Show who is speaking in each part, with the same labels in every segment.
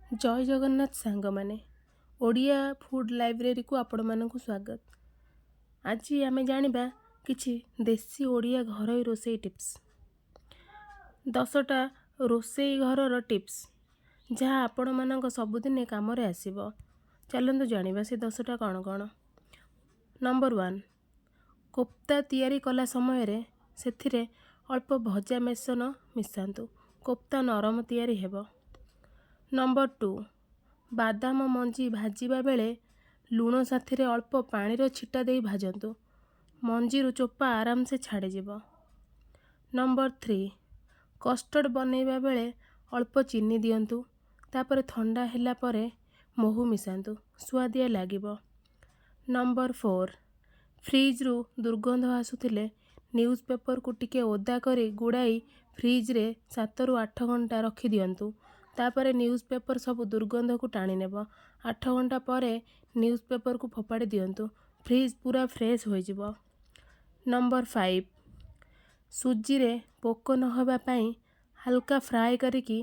Speaker 1: ଜୟ ଜଗନ୍ନାଥ ସାଙ୍ଗମାନେ, ଓଡ଼ିଆ ଫୁଡ଼୍ ଲାଇବ୍ରେରୀକୁ ଆପଣମାନଙ୍କୁ ସ୍ୱାଗତ। ଆଜି ଆମେ ଜାଣିବା କିଛି ଦେଶୀ ଓଡ଼ିଆ ଘରୋଇ ରୋଷେଇ ଟିପ୍ସ। 10ଟା ରୋଷେଇ ଘରର ଟିପ୍ସ, ଯାହା ଆପଣମାନଙ୍କ ସବୁଦିନେ କାମରେ ଆସିବ। ଚାଲନ୍ତୁ ଜାଣିବା ସେ 10ଟା କ'ଣ କ'ଣ। ନମ୍ବର 1, କୋପ୍ତା ତିଆରି କଲା ସମୟରେ ସେଥିରେ ଅଳ୍ପ ଭଜା ବେସନ ମିଶାନ୍ତୁ, କୋପ୍ତା ନରମ ତିଆରି ହେବ। ନମ୍ବର 2, ବାଦାମ ମଞ୍ଜି ଭାଜିବା ବେଳେ ଲୁଣ ସାଥିରେ ଅଳ୍ପ ପାଣିର ଛିଟା ଦେଇ ଭାଜନ୍ତୁ, ମଞ୍ଜିରୁ ଚୋପା ଆରାମସେ ଛାଡ଼ିଯିବ। ନମ୍ବର 3, କଷ୍ଟର୍ଡ଼ ବନେଇବା ବେଳେ ଅଳ୍ପ ଚିନି ଦିଅନ୍ତୁ, ତାପରେ ଥଣ୍ଡା ହେଲା ପରେ ମହୁ ମିଶାନ୍ତୁ, ସୁଆଦିଆ ଲାଗିବ। ନମ୍ବର 4, ଫ୍ରିଜ୍ରୁ ଦୁର୍ଗନ୍ଧ ଆସୁଥିଲେ ନ୍ୟୁଜ୍ ପେପରକୁ ଟିକେ ଓଦା କରି ଗୁଡ଼ାଇ ଫ୍ରିଜ୍ରେ 7ରୁ 8 ଘଣ୍ଟା ରଖିଦିଅନ୍ତୁ। ତାପରେ ନ୍ୟୁଜ୍ ପେପର ସବୁ ଦୁର୍ଗନ୍ଧକୁ ଟାଣିନେବ। 8 ଘଣ୍ଟା ପରେ ନ୍ୟୁଜ୍ ପେପରକୁ ଫୋପାଡ଼ି ଦିଅନ୍ତୁ, ଫ୍ରିଜ୍ ପୁରା ଫ୍ରେଶ୍ ହୋଇଯିବ। ନମ୍ବର 5, ସୁଜିରେ ପୋକ ନ ହେବା ପାଇଁ ହାଲକା ଫ୍ରାଏ କରିକି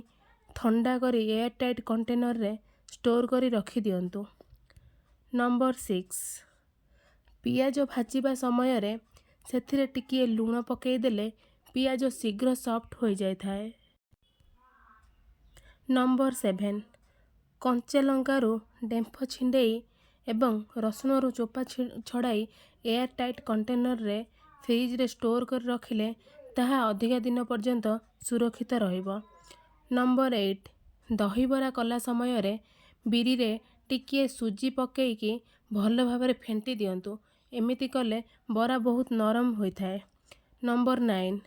Speaker 1: ଥଣ୍ଡା କରି ଏୟାର ଟାଇଟ୍ କଣ୍ଟେନରରେ ଷ୍ଟୋର୍ କରି ରଖିଦିଅନ୍ତୁ। ନମ୍ବର 6, ପିଆଜ ଭାଜିବା ସମୟରେ ସେଥିରେ ଟିକିଏ ଲୁଣ ପକାଇଦେଲେ ପିଆଜ ଶୀଘ୍ର ସଫ୍ଟ ହୋଇଯାଇଥାଏ। ନମ୍ବର 7, କଞ୍ଚା ଲଙ୍କାରୁ ଡେମ୍ଫ ଛିଣ୍ଡେଇ ଏବଂ ରସୁଣରୁ ଚୋପା ଛଡ଼ାଇ ଏୟାର ଟାଇଟ୍ କଣ୍ଟେନରରେ ଫ୍ରିଜ୍ରେ ଷ୍ଟୋର୍ କରି ରଖିଲେ ତାହା ଅଧିକା ଦିନ ପର୍ଯ୍ୟନ୍ତ ସୁରକ୍ଷିତ ରହିବ। ନମ୍ବର 8, ଦହିବରା କଲା ସମୟରେ ବିରିରେ ଟିକିଏ ସୁଜି ପକାଇକି ଭଲ ଭାବରେ ଫେଣ୍ଟି ଦିଅନ୍ତୁ। ଏମିତି କଲେ ବରା ବହୁତ ନରମ ହୋଇଥାଏ। ନମ୍ବର 9,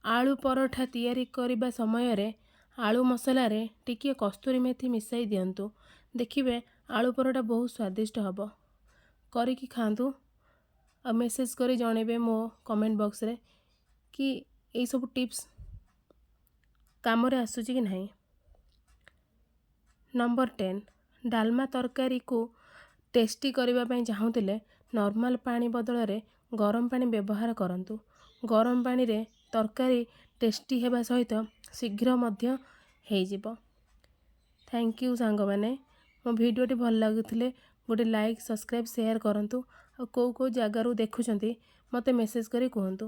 Speaker 1: ଆଳୁ ପରଠା ତିଆରି କରିବା ସମୟରେ ଆଳୁ ମସଲାରେ ଟିକିଏ କସ୍ତୁରୀ ମେଥି ମିଶାଇ ଦିଅନ୍ତୁ। ଦେଖିବେ, ଆଳୁ ପରଟା ବହୁତ ସ୍ୱାଦିଷ୍ଟ ହେବ। କରିକି ଖାଆନ୍ତୁ ଆଉ ମେସେଜ୍ କରି ଜଣେଇବେ ମୋ କମେଣ୍ଟ ବକ୍ସରେ କି ଏଇସବୁ ଟିପ୍ସ କାମରେ ଆସୁଛି କି ନାହିଁ। ନମ୍ବର 10, ଡାଲମା ତରକାରୀକୁ ଟେଷ୍ଟି କରିବା ପାଇଁ ଚାହୁଁଥିଲେ ନର୍ମାଲ ପାଣି ବଦଳରେ ଗରମ ପାଣି ବ୍ୟବହାର କରନ୍ତୁ। ଗରମ ପାଣିରେ ତରକାରୀ ଟେଷ୍ଟି ହେବା ସହିତ ଶୀଘ୍ର ମଧ୍ୟ ହେଇଯିବ। Thank you ସାଙ୍ଗମାନେ। ମୋ ଭିଡ଼ିଓଟି ଭଲ ଲାଗୁଥିଲେ ଗୋଟେ ଲାଇକ୍, ସବସ୍କ୍ରାଇବ୍, ସେୟାର କରନ୍ତୁ। ଆଉ କେଉଁ କେଉଁ ଜାଗାରୁ ଦେଖୁଛନ୍ତି, ମୋତେ ମେସେଜ୍ କରି କୁହନ୍ତୁ।